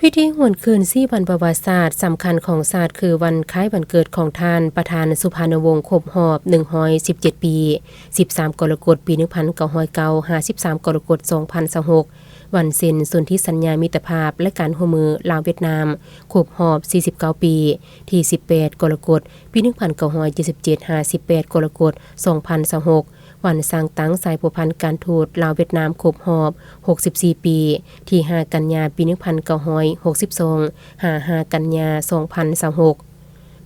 ພິທີຫວນຄືນຊີວັນປະຫວັດສາດສຳຄັນຂອງຊາດ ຄືວັນຄ້າຍວັນເກີດຂອງທ່ານປະທານສຸພານຸວົງ ຄົບຮອບໜຶ່ງຮ້ອຍສິບເຈັດປີ, ສິບສາມກໍລະກົດ ປີໜຶ່ງພັນເກົ້າຮ້ອຍເກົ້າ ຫາ ສິບສາມກໍລະກົດ ສອງພັນຊາວຫົກ, ວັນເຊັນສົນທິສັນຍາມິດຕະພາບ ແລະ ການຮ່ວມມືລາວ-ຫວຽດນາມ ຄົບຮອບສີ່ສິບເກົ້າປີ, ທີສິບແປດກໍລະກົດ ປີໜຶ່ງພັນເກົ້າຮ້ອຍເຈັດສິບເຈັດ ຫາ ສິບແປດກໍລະກົດ ສອງພັນຊາວຫົກ, ວັນສ້າງຕັ້ງສາຍພົວພັນການທູດລາວ-ຫວຽດນາມ ຄົບຮອບຫົກສິບສີ່ປີ, ທີຫ້າກັນຍາ ປີໜຶ່ງພັນເກົ້າຮ້ອຍຫົກສິບສອງ ຫາ ຫ້າກັນຍາ ສອງພັນຊາວຫົກ.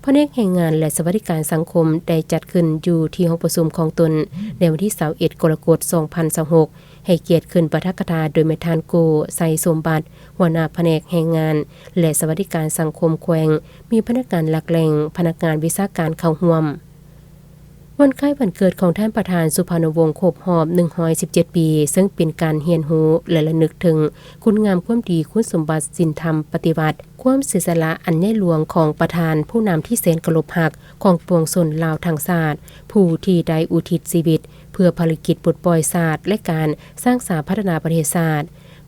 ພະແນກແຮງງານ ແລະ ສະຫວັດດີການສັງຄົມ ໄດ້ຈັດຂຶ້ນຢູ່ທີ່ຫ້ອງປະຊຸມຂອງຕົນ ໃນວັນທີຊາວເອັດກໍລະກົດ ສອງພັນຊາວຫົກ, ໃຫ້ກຽດຂຶ້ນປາຖະກະຖາໂດຍແມ່ນທ່ານ ໂກ້ ໄຊສົມບັດ, ຫົວໜ້າພະແນກແຮງງານ ແລະ ສະຫວັດດີການສັງຄົມແຂວງ, ມີພະນັກງານຫຼັກແຫຼ່ງ, ພະນັກງານວິຊາການເຂົ້າຮ່ວມ. ວັນຄ້າຍວັນເກີດຂອງທ່ານປະທານສຸພານຸວົງ ຄົບຮອບໜຶ່ງຮ້ອຍສິບເຈັດປີ, ເຊິ່ງເປັນການຮຽນຮູ້ ແລະ ລະນຶກເຖິງຄຸນງາມຄວາມດີ, ຄຸນສົມບັດ, ສິນທຳປະຕິວັດ, ຄວາມເສຍສະຫຼະອັນໃຫຍ່ຫຼວງຂອງປະທານ, ຜູ້ນຳທີ່ແສນເຄົາລົບຮັກຂອງປວງຊົນລາວທັງຊາດ, ຜູ້ທີ່ໄດ້ອຸທິດຊີວິດເພື່ອພາລະກິດປົດປ່ອຍຊາດ ແລະ ການສ້າງສາພັດທະນາປະເທດຊາດ.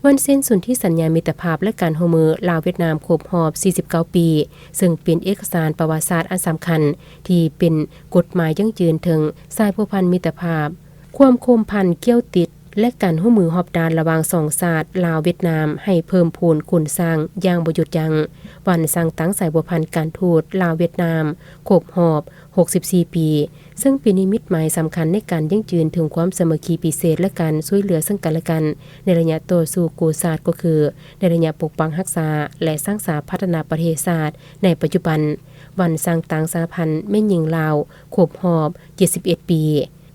ວັນເຊັນສົນທິສັນຍາມິດຕະພາບ ແລະ ການຮ່ວມມືລາວ-ຫວຽດນາມ ຄົບຮອບສີ່ສິບເກົ້າປີ, ເຊິ່ງເປັນເອກະສານປະຫວັດສາດອັນສຳຄັນ ທີ່ເປັນກົດໝາຍຢັ້ງຢືນເຖິງສາຍພົວພັນມິດຕະພາບ, ຄວາມພົວພັນກ່ຽວຕິດ ແລະ ການຮ່ວມມືຮອບດ້ານລະຫວ່າງສອງຊາດ ລາວ-ຫວຽດນາມ ໃຫ້ເພີ່ມພູນຄູນສ້າງຢ່າງບໍ່ຢຸດຢັ້ງ. ວັນສ້າງຕັ້ງສາຍພົວພັນການທູດລາວ-ຫວຽດນາມ ຄົບຮອບຫົກສິບສີ່ປີ, ເຊິ່ງເປັນນິມິດໝາຍສຳຄັນໃນການຢັ້ງຢືນເຖິງຄວາມສາມັກຄີພິເສດ ແລະ ການຊ່ວຍເຫຼືອເຊິ່ງກັນ ແລະ ກັນ ໃນໄລຍະຕໍ່ສູ້ກູ້ຊາດ ກໍຄືໃນໄລຍະປົກປັກຮັກສາ ແລະ ສ້າງສາພັດທະນາປະເທດຊາດໃນປັດຈຸບັນ. ວັນສ້າງຕັ້ງສະຫະພັນແມ່ຍິງລາວ ຄົບຮອບເຈັດສິບເອັດປີ,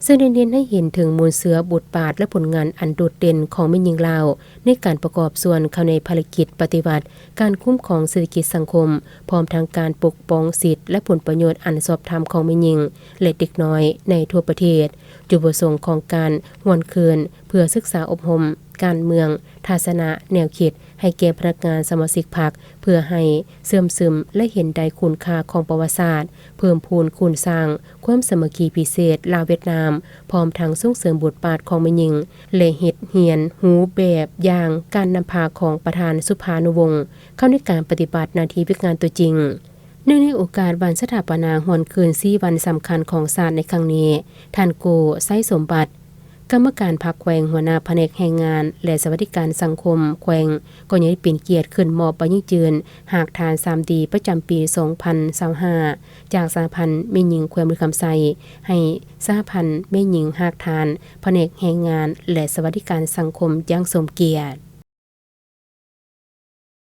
ເຊິ່ງໄດ້ເນັ້ນໃຫ້ເຫັນເຖິງມູນເຊື້ອ, ບົດບາດ ແລະ ຜົນງານອັນໂດດເດັ່ນຂອງແມ່ຍິງລາວ ໃນການປະກອບສ່ວນເຂົ້າໃນພາລະກິດປະຕິວັດ ການຄຸ້ມຄອງເສດຖະກິດສັງຄົມ, ພ້ອມທັງການປົກປ້ອງສິດ ແລະ ຜົນປະໂຫຍດອັນຊອບທຳຂອງແມ່ຍິງ ແລະ ເດັກນ້ອຍໃນທົ່ວປະເທດ. ຈຸດປະສົງຂອງການຫວນຄືນ ເພື່ອສຶກສາອົບຮົມການເມືອງ, ທັດສະນະ, ແນວຄິດ ໃຫ້ແກ່ພະນັກງານສະມາຊິກພັກ ເພື່ອໃຫ້ເຊື່ອມຊຶມ ແລະ ເຫັນໄດ້ຄຸນຄ່າຂອງປະຫວັດສາດ, ເພີ່ມພູນຄູນສ້າງຄວາມສາມັກຄີພິເສດລາວ-ຫວຽດນາມ, ພ້ອມທັງສົ່ງເສີມບົດບາດຂອງແມ່ຍິງ ແລະ ເຮັດຮຽນຮູ້ແບບຢ່າງການນຳພາຂອງປະທານສຸພານຸວົງ ເຂົ້າໃນການປະຕິບັດໜ້າທີ່ວຽກງານຕົວຈິງ. ເນື່ອງໃນໂອກາດວັນສະຖາປະນາຫວນຄືນຊີວັນສຳຄັນຂອງຊາດໃນຄັ້ງນີ້, ທ່ານ ໂກ້ ໄຊສົມບັດ, ກຳມະການພັກແຂວງ, ຫົວໜ້າພະແນກແຮງງານ ແລະ ສະຫວັດດີການສັງຄົມແຂວງ ກໍຍັງໄດ້ເປັນກຽດຂຶ້ນມອບໃບຢັ້ງຢືນຮາກຖານສາມດີ ປະຈຳປີສອງພັນຊາວຫ້າ ຈາກສະຫະພັນແມ່ຍິງແຂວງບໍລິຄຳໄຊ ໃຫ້ສະຫະພັນແມ່ຍິງຮາກຖານພະແນກແຮງງານ ແລະ ສະຫວັດດີການສັງຄົມຢ່າງສົມກຽດ.